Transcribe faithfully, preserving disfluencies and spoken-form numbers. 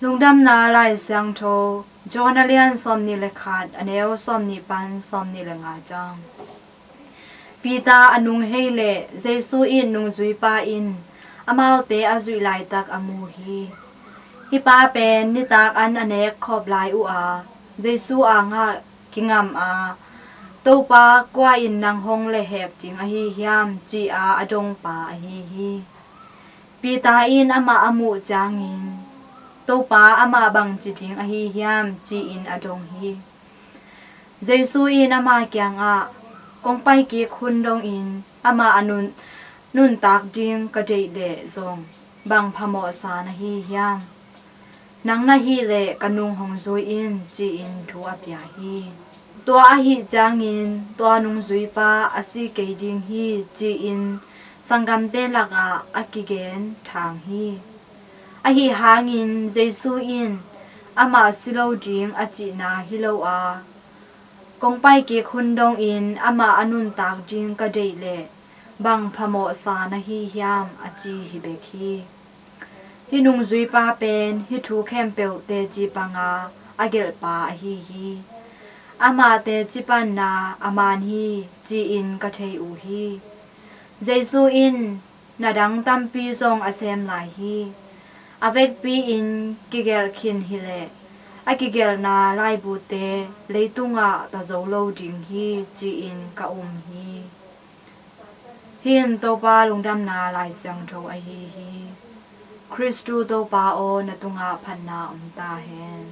Lungdamna Lai Siangtho, John a lian sawmnih le khat, a neu sawmnih pan sawmnih le nga ciang. Peter a nung hei leh Jesu in nungzuipa in amaute a zuih laitak a mu hi. Hih pa pen nitak an a nek khawp lai uh a, Jesu angah kingam a, "Topa, kua in nang hong lehhek ding ahi hiam?" ci-a a dongpa ahi hi. Peter in amah a muh ciangin, "Topa, amah bangci ding ahi hiam?" ci-in a dong hi. Jesu in ama kiangah, "Kong paikik hun dongin amah a nun, nuntak ding ka deih leh zong bang phamawhsa na hi hiam? Nang na hih leh ka nung hong zui in," ci-in thu a pia hi. Tua ahih ciangin tua nungzuipa a si kei ding hi, ci-in sanggamte lakah a kigen thang hi. Ahi hangin Jesu in amah si lo ding a cihna hi lo a, "Kong paikik hun dongin amah a nuntak ding ka deih leh bang phamawhsa na hi hiam?" a ci hi bek hi. Hih nungzuipa pen hih thu khempeuh teci panga a gelhpa ahi hi. Amah teci panna a man hi, ci-in ka thei uh hi. Jesu in na dang tampi zong a sem lai hi. A vekpi-in kigelh khin hileh a kigelhna laibute leitungah ta zo lo ding hi, ci-in ka um hi. Hih in Topa Lungdamna Lai Siangtho ahi hi. Khristu Topa aw, na tungah phatna om ta hen.